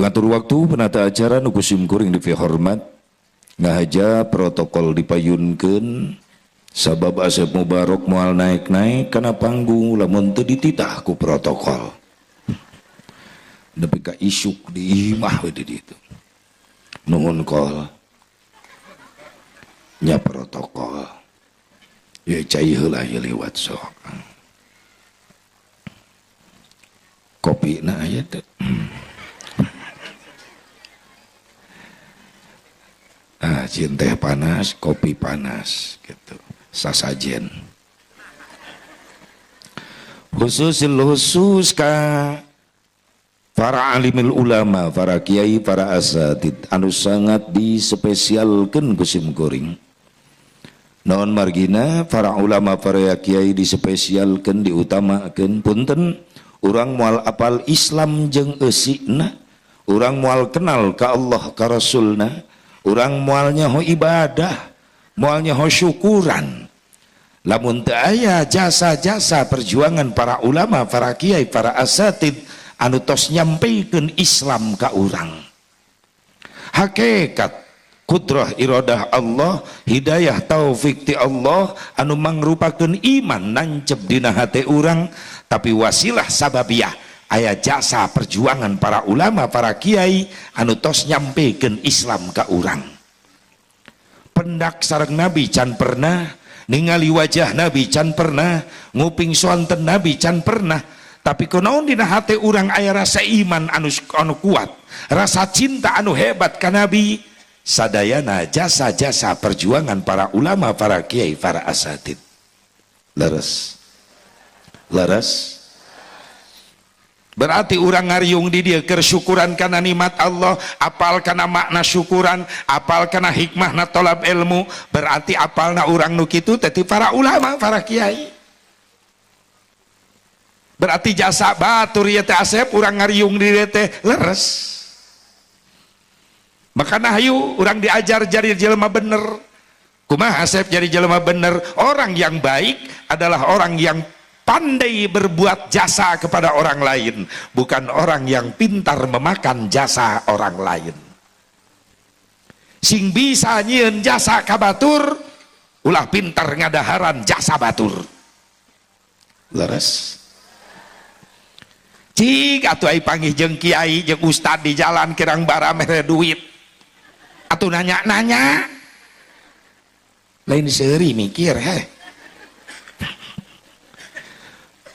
Pengatur waktu penata acara nu kusim kuring dipihormat ngahaja protokol dipayunkeun sabab Asep Mubarok moal naik-naik kana panggung lamun teu dititah ku protokol. Nepi ka isuk di imah we di ditu. Nuhun kol. Nya protokol. Ya cai heula ieu liwat sok. Kopi na aya teu. Ah, teh panas, kopi panas gitu. Sasajen. Khususil khusus ka para alimil ulama, para kiai, para asatid anu sangat dispesialkeun ku sim kuring. Naon margina para ulama, para kiai dispesialkeun, diutamakeun. Punten urang moal apal Islam jeung eusina, urang moal kenal ka Allah ka Rasulna, urang moal nyaho ibadah, moal nyaho syukuran. Lamun teu aya jasa-jasa perjuangan para ulama, para kiai, para asatid anu tos nyampeikeun Islam ka urang. Hakikat kudrah iradah Allah, hidayah taufik ti Allah anu mangrupakeun iman nancep dina hate urang, tapi wasilah sababiyah aya jasa perjuangan para ulama, para kiai anu tos nyampeikeun Islam ka urang. Pendak sareng Nabi can pernah, ningali wajah Nabi can pernah, nguping soanten Nabi can pernah, tapi kunaon dina hate urang aya rasa iman anu kuat, rasa cinta anu hebat ka Nabi. Sadayana jasa-jasa perjuangan para ulama, para kiai, para asatid. Leres. Leres. Berarti urang ngariung di dieu keur syukuran kana nikmat Allah, apal kana makna syukuran, apal kana hikmahna tolab ilmu, berarti apalna urang nu kitu teh ti para ulama, para kiai. Berarti jasa batur ieu teh Asep urang ngariung di dieu teh leres. Makana hayu urang diajar jadi jelema bener. Kumaha Asep jadi jelema bener? Orang yang baik adalah orang yang pandai berbuat jasa kepada orang lain, bukan orang yang pintar memakan jasa orang lain. Sing bisa nyieun jasa ka batur, ulah pintar ngadaharan jasa batur. Leres. Cik atuh ai panggih jeung kiai jeung ustad di jalan kirang bara mere duit. Atuh nanya-nanya. Lain seuri mikir heh.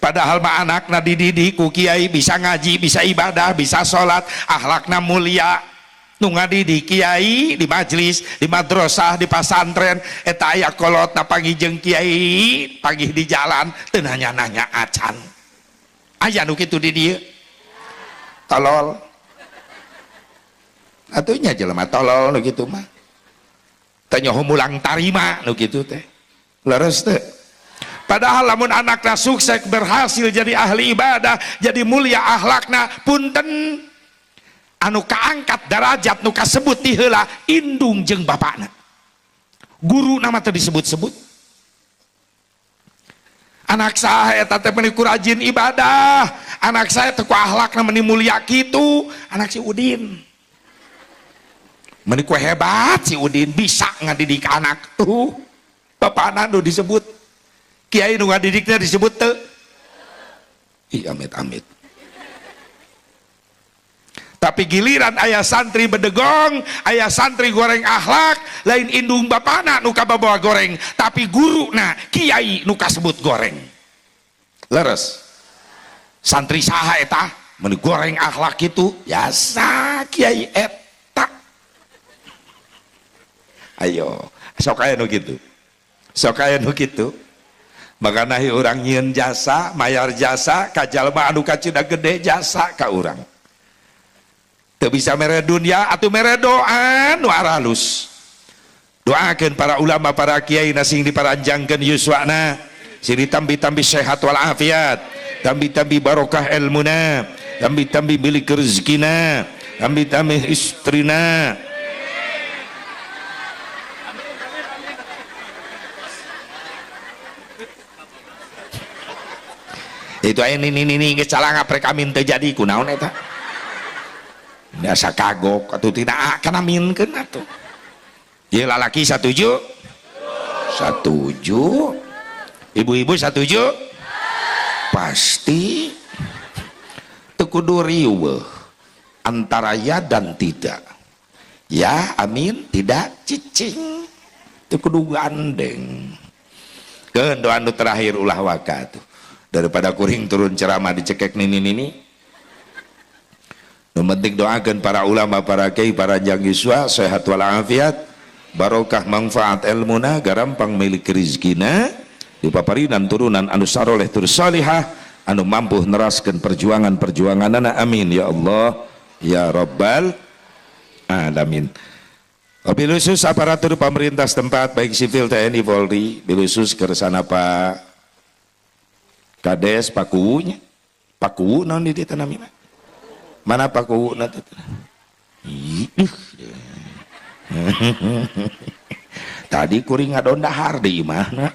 Padahal mah anakna dididik ku kiai bisa ngaji, bisa ibadah, bisa sholat, akhlakna mulia. Nu ngadidik kiai di majelis, di madrasah, di pasantren, eta aya kolotna panggih jeung kiai, panggih di jalan teu nanya-nanya acan. Aya nu kitu di dieu. Tolol. Atuh nya jelema tolol nu kitu mah. Teu nyaho mulang tarima nu kitu teh. Leres teu? Padahal lamun anakna sukses berhasil jadi ahli ibadah, jadi mulia akhlakna, punten anu kaangkat darajat nu kasebut ti heula indung jeung bapakna. Guru nama teu disebut-sebut. Anak saha eta teh meuni ku rajin ibadah, anak saya teh ku akhlakna meuni mulia kitu, anak si Udin. Meuni ku hebat si Udin bisa ngadidik anak tuh. Bapakna nu disebut, kiai nu ngadidikna disebut teu. Ih amit-amit. Tapi giliran ayah santri bedegong, ayah santri goreng akhlak, lain indung bapana nu kababawa goreng, tapi guruna kiai nu kasebut goreng. Leres. Santri saha eta meuni goreng akhlak kitu? Ya sa kiai eta. Ayo, sok aya nu kitu. Sok aya nu kitu. Makana urang nyieun jasa, mayar jasa ka jalma anu kacida gede jasa ka urang. Teu bisa mere dunia atuh mere doa nu aralus. Doakeun para ulama, para kiai sing diparanjangkeun yuswana, sing ditambi-tambi sehat wal afiat, tambi-tambi barokah ilmuna, tambi-tambi milik rezekina, tambi-tambi istrina. Itu aya nini-nini geus calanga prek amin teu jadi kunaon eta. Asa kagok atuh tina kana aminkeun atuh. Ieu lalaki satuju? Satuju. Ibu-ibu satuju? Pasti. Teu kudu riweuh antara ya dan tidak. Ya amin, tidak cicing. Teu kudu gandeng. Keun doa anu terakhir ulah waka tuh. Daripada kuring turun ceramah dicekek nini-nini. Nu penting doakeun para ulama, para kiai, para jang yuswa sehat walafiat, barokah manfaat ilmuna, garampang milik rizkina, dipaparinan turunan anu saroleh tur salihah, anu mampu neraskeun perjuangan-perjuanganana, amin ya Allah ya Rabbal alamin. Wabil khusus aparatur pemerintah setempat baik sipil TNI Polri, bil khusus kersana Pak Kades Pakuwunya. Pakuwu naon di dieu namina? Mana Pakuwu na teh? Ih. Tadi kuring ngadondahar di imahna.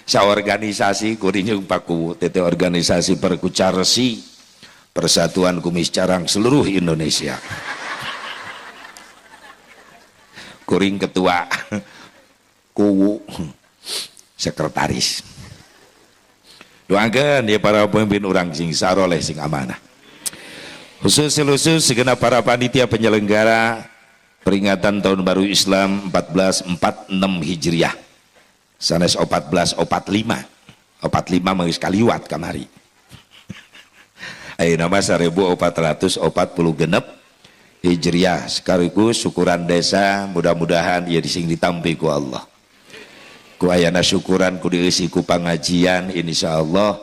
Saorganisasi kuring jeung Pakuwu teh organisasi Perkucarsi Persatuan Kumis Carang seluruh Indonesia. Kuring ketua, kuwu sekretaris. Doakeun ya para pemimpin urang sing saroleh sing amanah. Khusus segenap para panitia penyelenggara peringatan Tahun Baru Islam 1446 Hijriah. Sanes 1445. 45 mah geus kaliwat kamari. Ayeuna mah 1446 Hijriah, sekaligus syukuran desa, mudah-mudahan ya dising ditampi ku Allah. Ku ayana syukuran ku dieusi ku pangajian, insyaallah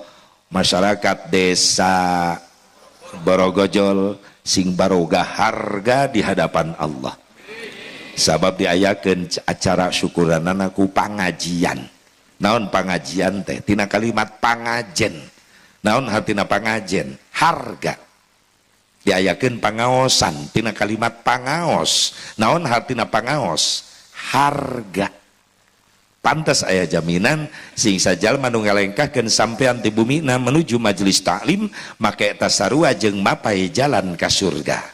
masyarakat desa Borogojol sing baroga harga di hadapan Allah. Sabab diayakeun acara syukuranana ku pangajian. Naon pangajian teh? Tina kalimat pangajen. Naon hartina pangajen? Harga. Diayakeun pangaosan tina kalimat pangaos. Naon hartina pangaos? Harga. Pantas aya jaminan sing sajalma nu ngalengkahkeun sampean ti bumina menuju majelis taklim make eta sarua jeung mapai jalan ka surga.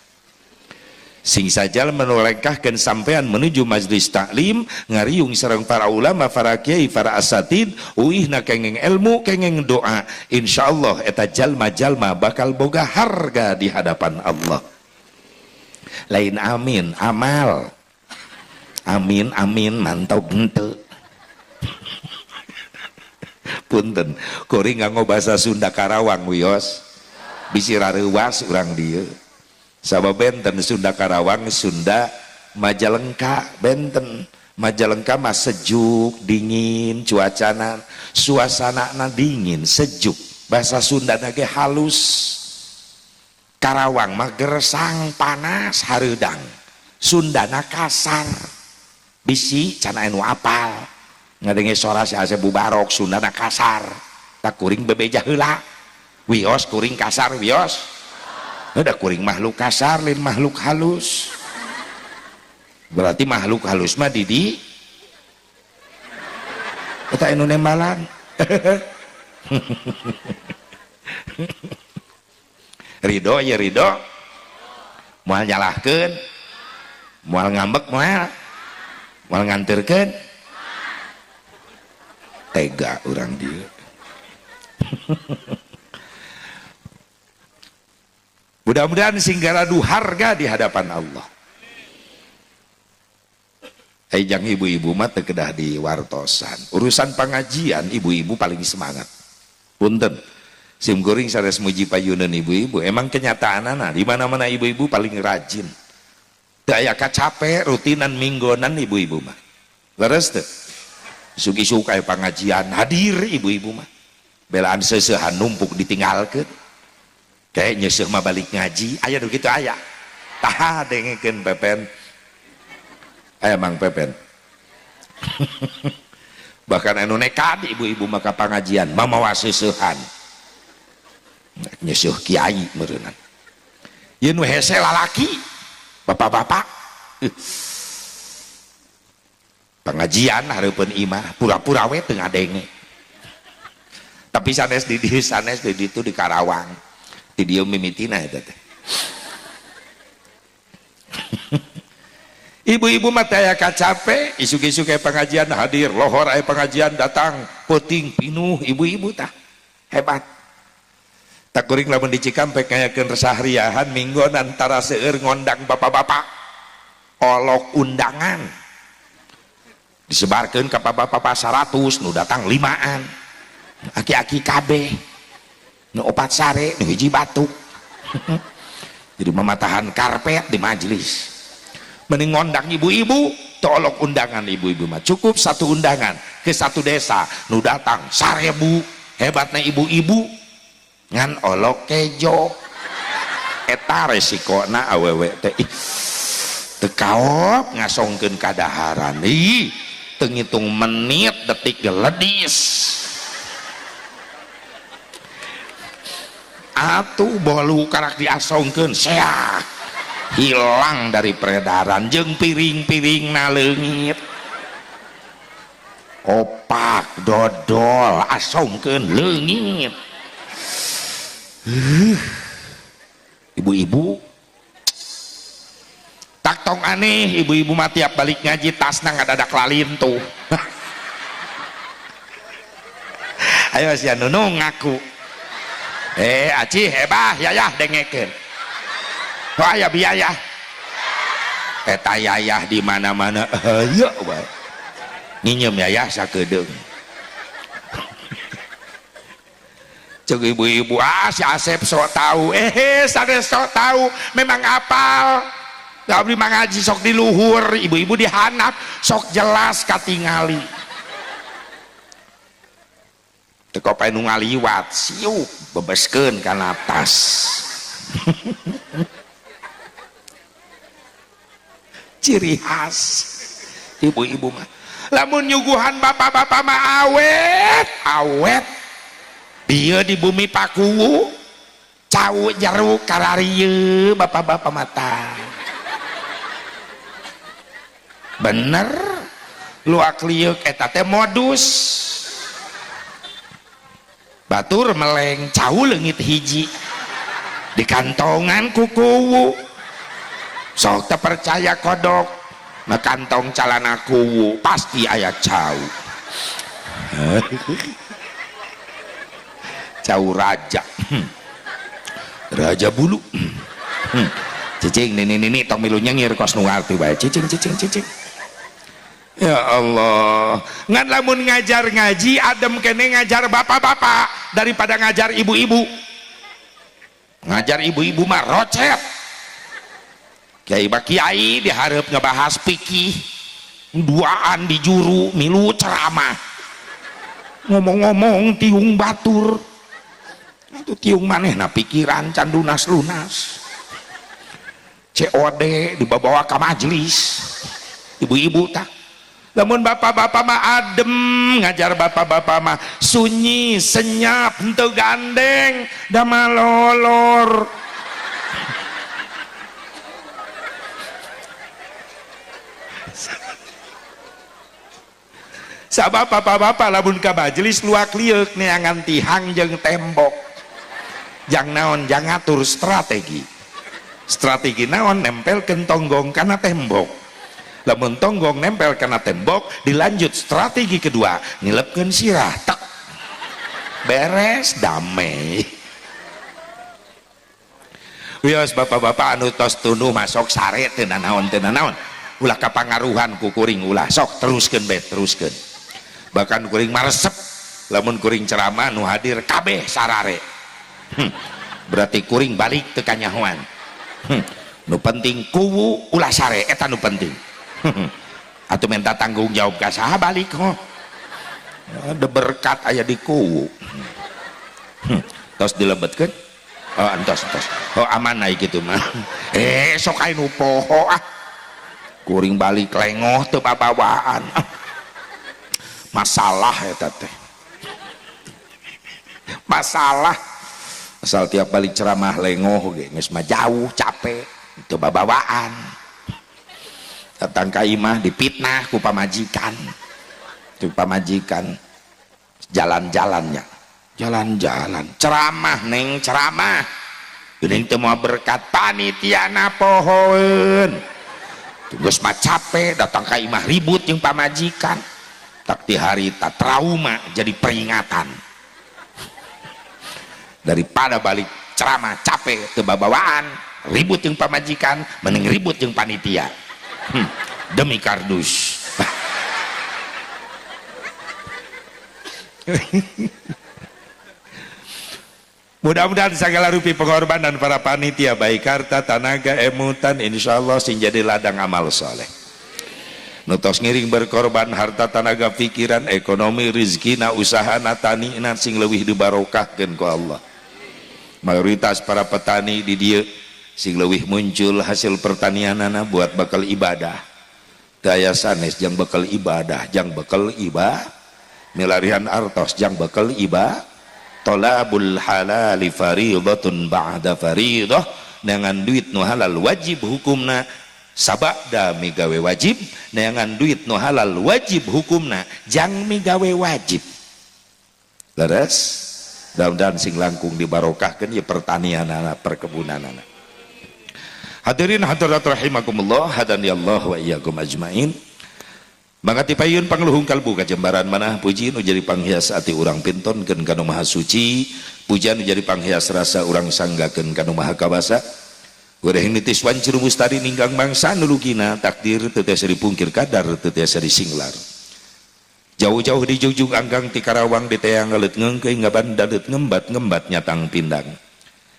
Sing sajalma nu ngalengkahkeun sampean menuju majelis taklim ngariung sareng para ulama, para kiai, para asatid, uihna kengeng ilmu, kengeng doa, insyaallah eta jalma-jalma bakal boga harga di hadapan Allah. Lain amin, amal. Amin amin mantau henteu. Punten, kuring nganggo bahasa Sunda Karawang wios, bisi rareuwas urang dieu. Sabab benten Sunda Karawang, Sunda Majalengka benten. Majalengka mah sejuk, dingin cuacana, suasanana dingin, sejuk. Bahasa Sunda ge halus. Karawang mah gersang, panas, hareudang. Sundana kasar. Bisi can anu apal. Ngadenge sora si Asep Bubarok Sundana kasar. Tak kuring bebeja heula. Wios kuring kasar wios. Udah kuring makhluk kasar lain makhluk halus. Berarti makhluk halus mah didi eta anu nembalan. Ridho ya ridho. Moal nyalahkeun, moal ngambek moal, moal nganterkeun. Tega urang dieu. Mudah-mudahan sing garadu harga di hadapan Allah. Jang ibu-ibu mah teu kedah di wartosan. Urusan pengajian ibu-ibu paling semangat. Punten. Sim kuring sanes muji payuneun ibu-ibu. Emang kenyataanana di mana-mana ibu-ibu paling rajin. Teu aya kacape rutinan minggonan ibu-ibu mah. Leres teu? Isuk-isuk aya pengajian hadir ibu-ibu mah. Belaan seuseuhan numpuk ditinggalkeun. Kayak nyeuseuk mah balik ngaji, aya nu kitu aya. Taha dengekeun Pepen. Aya Mang Pepen. Bahkan anu nekat ibu-ibu maka pengajian mamawa seuseuhan. Nyeuseuk kiai meureunnan. Ieu nu hese lalaki, bapak-bapak. Pengajian hareupeun imah, pura-pura we teu ngadenge. Tapi sanes di dieu, sanes di ditu di Karawang. Di dieu mimitina eta teh. Ibu-ibu mah teh aya kacape, isuk-isuk aya pengajian hadir, lohor aya pengajian datang, peuting pinuh ibu-ibu tah. Hebat. Tak kuring lamun di Cikampek ngayakeun resahriahan minggon antara seueur ngondang bapak-bapak. Olok undangan. Disebarkeun ka bapak-bapak 100 nu datang 5an. Aki-aki kabeh. Nu opat sare, nu hiji batuk. Jadi mematahan karpet di majelis. Mending ngondang ibu-ibu, tolok undangan ibu-ibu mah. Cukup satu undangan ke satu desa, nu datang 1000. Hebatna ibu-ibu ngan olok kejo. Eta resikona awewe teh. Ih, teu kaop ngasongkeun kadaharan. Ih, teu ngitung menit detik geledis. Atuh bolu karak diasongkeun seak. Hilang dari peredaran jeung piring-piring na leungit. Opak dodol asongkeun leungit. Ibu-ibu tak tong aneh, ibu-ibu mah tiap balik ngaji tasna ngadadak lalintuh. Ayo sia nunung ngaku. Aci hebah yayah dengekeun. Wah ya biaya. Eta yayah di mana-mana heueuh wae. Nginyeum yayah sakedeung. Ceuk ibu-ibu, ah si Asep sok tahu. Sanes sok tahu, memang apal. Da abdi mah ngaji sok di luhur, ibu-ibu dihanap sok jelas katingali. Teu kopai nu ngaliwat, siup bebeskeun kana tas. Ciri khas ibu-ibu mah. Lamun nyuguhan bapak-bapak mah awet, awet. Dia di bumi Pakuwu, cau jeruk kararieu bapak-bapak mata. Bener, luak liuk eta teh modus. Batur meleng cau leungit hiji di kantongan ku kuwu. Sok teu percaya kodok, na kantong calana kuwu pasti aya cau. Cau raja. Raja bulu. Cicing nini nini tong milu nyengir kos nu ngarti bae. Cicing cicing cicing. Ya Allah, ngan lamun ngajar ngaji adem kene ngajar bapak-bapak daripada ngajar ibu-ibu. Ngajar ibu-ibu mah rocet. Kiai mah kiai dihareup ngebahas fikih, duaan di juru milu ceramah. Ngomong-ngomong tiung batur. Itu tiung manehna pikiran can lunas-lunas. COD dibawa ka majelis. Ibu-ibu tah. Lamun bapak-bapak mah adem, ngajar bapak-bapak mah sunyi, senyap, henteu gandeng, da malolor. Sabab bapak-bapak lamun ka majelis luak lieuk neangan tihang jeung tembok. Jang naon, jang ngatur strategi. Strategi naon, nempelkeun tonggong kana tembok. Lamun tonggong nempel kana tembok, dilanjut strategi kedua, nilepkeun sirah, tek. Beres damai. Wios bapak-bapak anu tos tunuh masuk sare teu nanaon teu nanaon. Ulah kapangaruhan ku kuring ulah, sok teruskeun bae, teruskeun. Bahkan kuring maresep lamun kuring ceramah nu hadir kabeh sarare. Berarti kuring balik teu kanyahoan. Nu penting kuwu ulah sare eta nu penting. Atuh minta tanggung jawab ka saha balik ho. Ada berkat aya di kuwu. Tos dilebetkeun? Oh, entos entos. Oh aman ai kitu mah. Sok aya nu poho ah. Kuring balik lengoh teu babawaan. Masalah eta teh. Masalah. Asal tiap balik ceramah lengoh ge geus mah jauh capek teu babawaan. Datang ka imah dipitnah ku pamajikan. Ku pamajikan jalan-jalannya. Jalan-jalan ceramah neng ceramah. Geuning teu moal berkat panitiana pohoeun. Geus mah capek datang ka imah ribut jeung pamajikan. Tak di harita trauma jadi peringatan. Daripada balik ceramah capek teu babawaan, ribut jeung pamajikan, mending ribut jeung panitia. Demi kardus. Mudah-mudahan segala rupi pengorbanan para panitia baik harta, tanaga, emutan insyaallah sing jadi ladang amal soleh. Nutos ngiring berkorban harta, tanaga, pikiran, ekonomi, rizkina, usahana, tanina sing leuwih dibarokahkeun ku Allah. Mayoritas para petani di dieu sing leuwih muncul hasil pertanianana buat bekal ibadah. Daya sanes jang bekal ibadah, jang bekal ibadah, milarian artos jang bekal ibadah. Talabul halali fariidatun ba'da fariidah, neangan duit nu halal wajib hukumna sabada migawe wajib, neangan duit nu halal wajib hukumna jang migawe wajib. Leres? Mudah-mudahan sing langkung dibarokahkeun ye pertanianana, perkebunanana. Hadirin hadirat rahimakumullah, hadani Allah wa iyyakum ajmain. Mangati payun pangluhung kalbu kajembaran manah puji nu jadi panghias ati urang pintonkeun ka nu maha suci, pujian nu jadi panghias rasa urang sanggakeun ka nu maha kawasa. Goreng nitis wancur mustari ninggang bangsa nulugina takdir teu tiasa dipungkir kadar teu tiasa disinglar. Jauh-jauh di jungjung anggang ti Karawang di teang ngaleut ngeungkeuy ngabandadeut ngembat-ngembat nyatang pindang.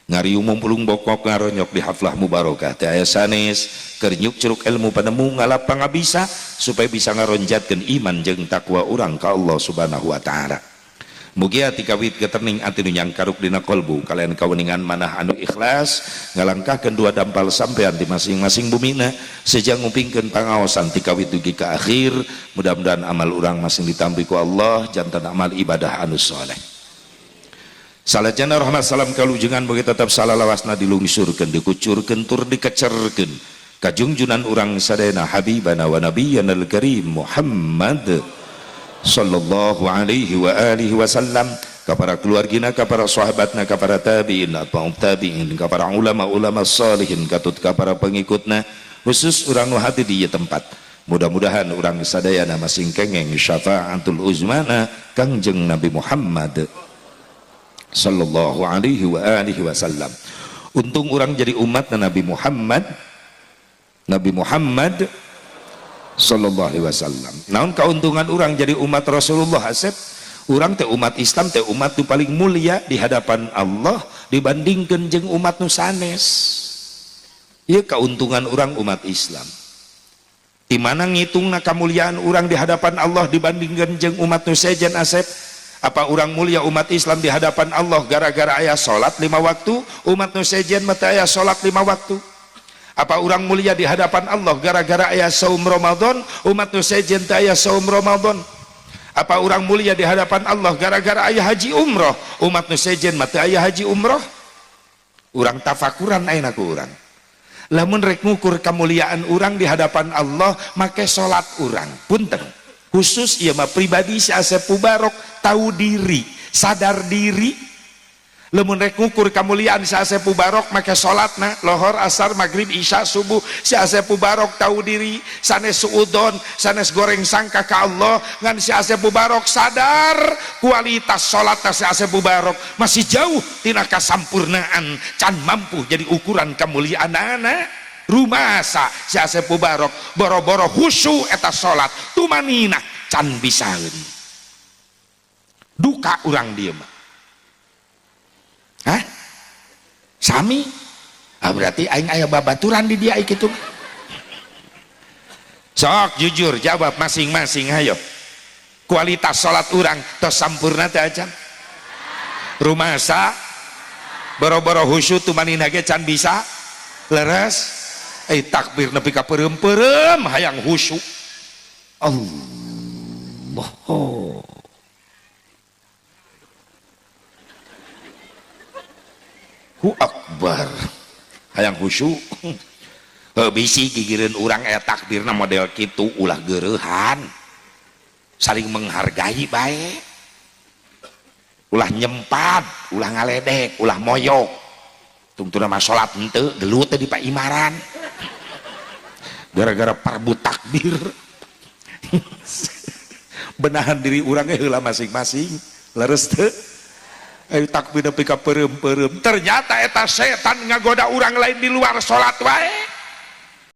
Ngariung mumpulung bokok ngaronyok di haflah mubarokah teh aya sanes keur nyuk curug ilmu panemu ngalap pangabisa supaya bisa ngaronjatkeun iman jeung takwa urang ka Allah Subhanahu wa taala. Mugia tikawit geterning ati nu nyangkaruk dina kolbu kalian kaweningan manah anu ikhlas ngalangkahkeun dua dampal sampean di masing-masing bumina sejang ngupingkeun pangaosan tikawit dugi ka akhir. Mudah-mudahan amal urang masing ditampi ku Allah jantan amal ibadah anu soleh. Salajana rahmat salam kalujengan bagi tetap salalawasna dilungsurkeun dikucurkeun tur dikecerkeun kajungjunan urang sadayana habibana wa nabiyyana al-karim Muhammad sallallahu alaihi wa alihi wasallam, kepada keluargina, kepada sahabatna, kepada tabi'in atau tabi'in, kepada ulama-ulama salihin, katut kepada pengikutna, khusus urang nu hati di ieu tempat. Mudah-mudahan urang sadayana masing kengeng syafaatul uzmana Kangjeng Nabi Muhammad sallallahu alaihi wa alihi wasallam. Untung urang jadi umat Nabi Muhammad, Nabi Muhammad sallallahu alaihi wasallam. Naon keuntungan urang jadi umat Rasulullah Asep? Urang teh umat Islam teh umat nu paling mulia di hadapan Allah dibandingkeun jeung umat nu sanes. Ieu keuntungan urang umat Islam. Di mana ngitungna kamuliaan urang di hadapan Allah dibandingkeun jeung umat nu sejen Asep? Apa urang mulia umat Islam di hadapan Allah gara-gara aya salat 5 waktu? Umat nu sejen mah teu aya salat 5 waktu. Apa urang mulia di hadapan Allah gara-gara aya saum Ramadan? Umat nu sejen teu aya saum Ramadan. Apa urang mulia di hadapan Allah gara-gara aya haji umroh? Umat nu sejen mah teu aya haji umroh. Urang tafakuran ayeuna ku urang. Lamun rek ngukur kemuliaan urang di hadapan Allah make salat urang. Punten. Khusus ieu mah pribadi si Asep Mubarok tahu diri, sadar diri. Lamun rek ngukur kemuliaan si Asep Mubarok make salatna lohor, asar, maghrib, isya, subuh. Si Asep Mubarok tahu diri, sanes suudon, sanes goreng sangka ka Allah, ngan si Asep Mubarok sadar kualitas salatna si Asep Mubarok masih jauh tina kasampurnaan, can mampu jadi ukuran kemuliaan anak. Rumasa si Asep Mubarok boro-boro khusyuk eta salat tumanina can bisaeun. Duka urang dieu mah. Hah? Sami? Ah, berarti aing aya babaturan di dia kitu. Sok jujur jawab masing-masing hayo. Kualitas salat urang tos sampurna teh acan? Rumasa boro-boro khusyuk tumanina ge can bisa? Leres? Takbir nepi ka peureum-peureum hayang khusyuk. Allah. Hu akbar. Hayang khusyuk. Heuh bisi gigireun urang aya takbirna model kitu ulah geureuhan. Saling menghargai bae. Ulah nyempat, ulah ngaledek, ulah moyok. Tungtuna mah salat henteu, gelut teh di paimaran. Gara-gara parbu takbir. Benahan diri urangnya heula masing-masing. Leres teu? Ayo takbir nepi ka peureum-peureum. Ternyata eta setan ngagoda urang lain di luar salat wae.